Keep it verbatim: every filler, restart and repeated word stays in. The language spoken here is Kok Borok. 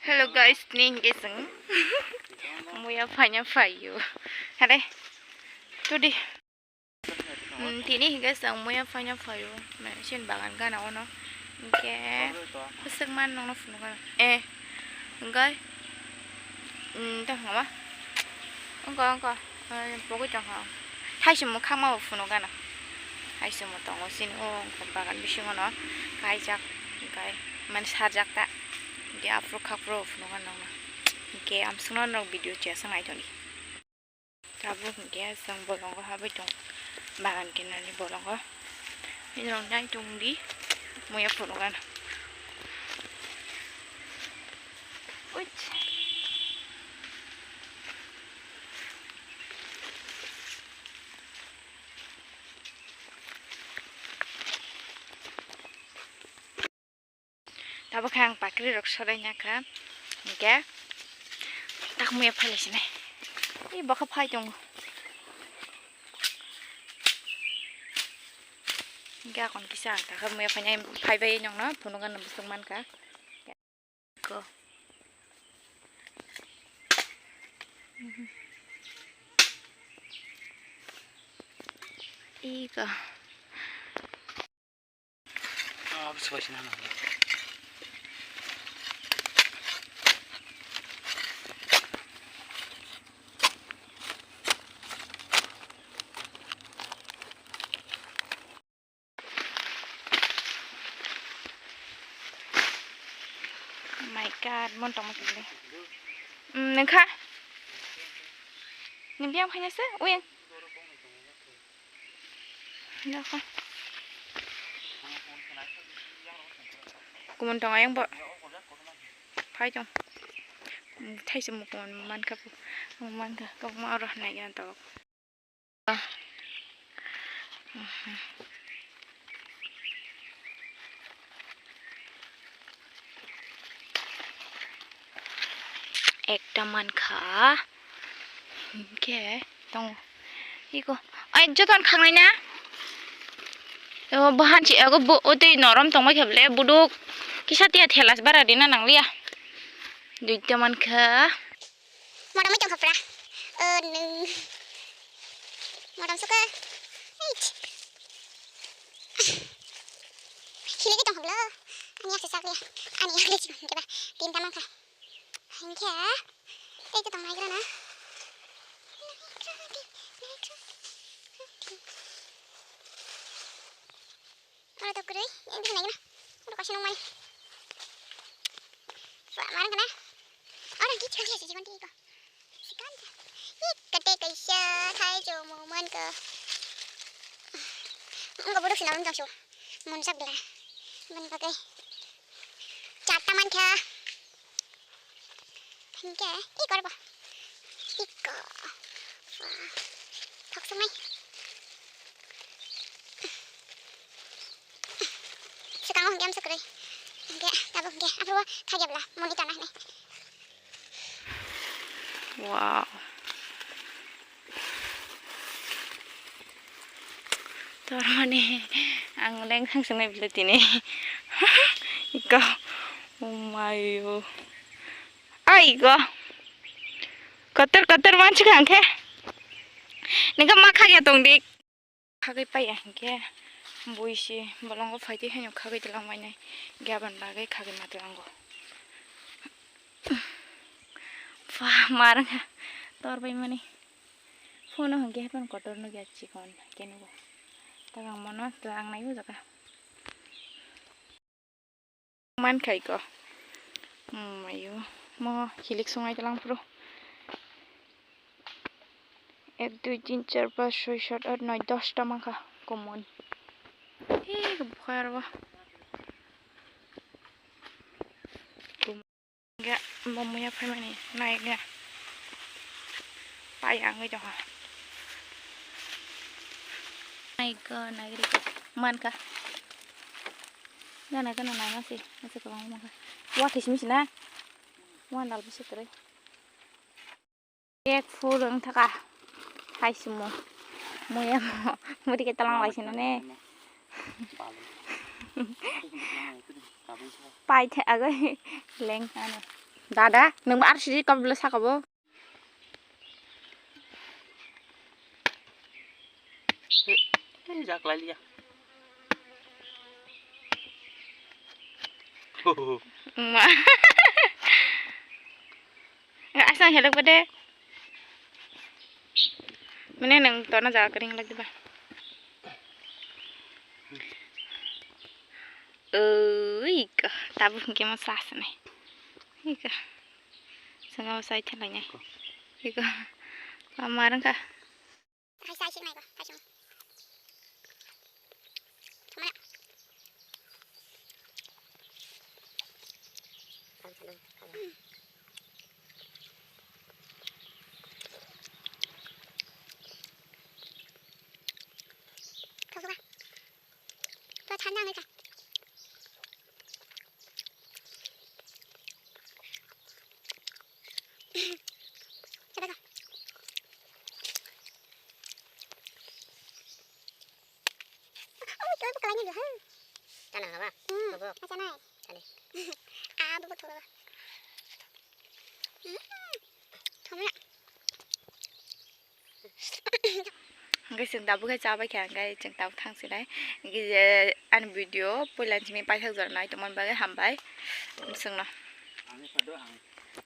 Hello guys, tini hingke chwng muya phaina phaio. Hare, tudi. Hmm, tini hingke chwng muya phaina phaio. Mane sin bagan gana ono. Hingke kwchwngma nongno phunukha. Eh, hingke, hmm, tamo hwnma? Wngkha, wngkha. Pogwi tongkha. Thaisimo khakma bo phunukgana. Thaisimo tongo chini o wngkha bagan bisingo no kaijak, hingke mane sarjak ta. Hingke aphuru khaphuru phunukgana nokno. Hingke amsongno nok video chesa nai tongdi. Tabuk hingke chwng bolongo habwi tongo. Bagan kinarni bolongo. Bini rok nai tongdi. Muya phunukgana. Uch. Tabuk khe ang pakri rok sorai nakha, hingke tak muya phai lai sinai. Ih, bokha phai tongo. Hingke akon kisa ang takha muya phainai, phai bai nongno phunukgana bwswk mankha. Ko. Iko. My God, mon tongma kile. Hmm, nengkha. Ni biang phanya se, uyang. Nokha. Kumon tong ayang bo. Phai tong. Thaisa mukon mankha, mankha, kok ma oro nai gana to. Ekta mankha. Hingke tongo. Iko. Ai, joton khangnai na? O, bahan si, ago bo, o tei norom tongbai khe bele, buduk. Kisa tiya thela bara rina nangliya. Duita mankha. Motom tong khapra. Oh no. Motom suka. Eish. Khili tong khapla. Ani aksa sakliya. Ani akli chibang keba. Tinta mankha. Hingke. Tei tong nai grana. Ora to kurui, yang bisa naik na. Ora kasih nungmai. Wah, mana kena? Ora gitu dia sih, cuman tiga. Sekarang. Ih, kete kaisa, thai jo, momen ke. Enggak bodoh sih, namun kasih. Munsak lah. Men pakai. Cata man kya? Hingke, i korbo. Iko. Wah. Thok sumai. Sekango hingke amsa kwrwi. Hingke, tabuk hingke. Aphuru thagya bla, moni tana hinai. Wow. Tormani ang leng thang swngnai bwle tini. Iko. Oh my. Ai iko. Kotor kotor mansi kha angkhe. Ningkhe ma khagya tongdi. Khagwi paiya hinkhe buisi bolongo phaitwi haino khagwi twlangbainai. Hingkhe aboni bagwi khagwi ma twlango. Pha, ma rwngkha torbaimani. Phone o hwnkhe haphano kotor nukya chikon khe nugo. Tabang mono twlangnai o jaga. Mankhai ko. Mayo. Mo hilik sungai talang pro. Ek, dui, tin, char, panch, soi, sat, at, noi, dosta mankha. Common. Hi, bukhar ba. Ga, bo muya phaimani, nai ga. Pai ang oi dong ha. Nai ga, nai ga. Mankha. Gana gana nai masi, masi kwbangma kha. Wa thai simi sina. Wa nal bisi kwrwi. Ek phul wng thaka. Hai simo. Muya mo. Muri ke talang lai sina ne. Pai the agoi leng ano. Dada, nwng R C D koblo saka bo. Eh, jak lai liya. Ma. Asang helok pade. Mane nwng tona jaga kering lagi ba. Ui, ka, tabuk hingke mo sasane. Ika. Sanga mo sai thalai nai. Ika. Lama rang ka. Hai sai sik nai ko, sai sung. Mana? Kau coba. Tua chan yang ka. Coba ka. Oh, coba buka lagi dulu. Tanah apa? Hmm, bubuk. Macam mana? Tadi. Ah, bubuk coba. Hmm. Coba. Hingke chwng tabuk khe chabai kha, hingke chwng tabuk thang sinai. Hingke je ani video puila simi paithak jora nai tongmani bagwi hambai. Chwngno. Ani pado ang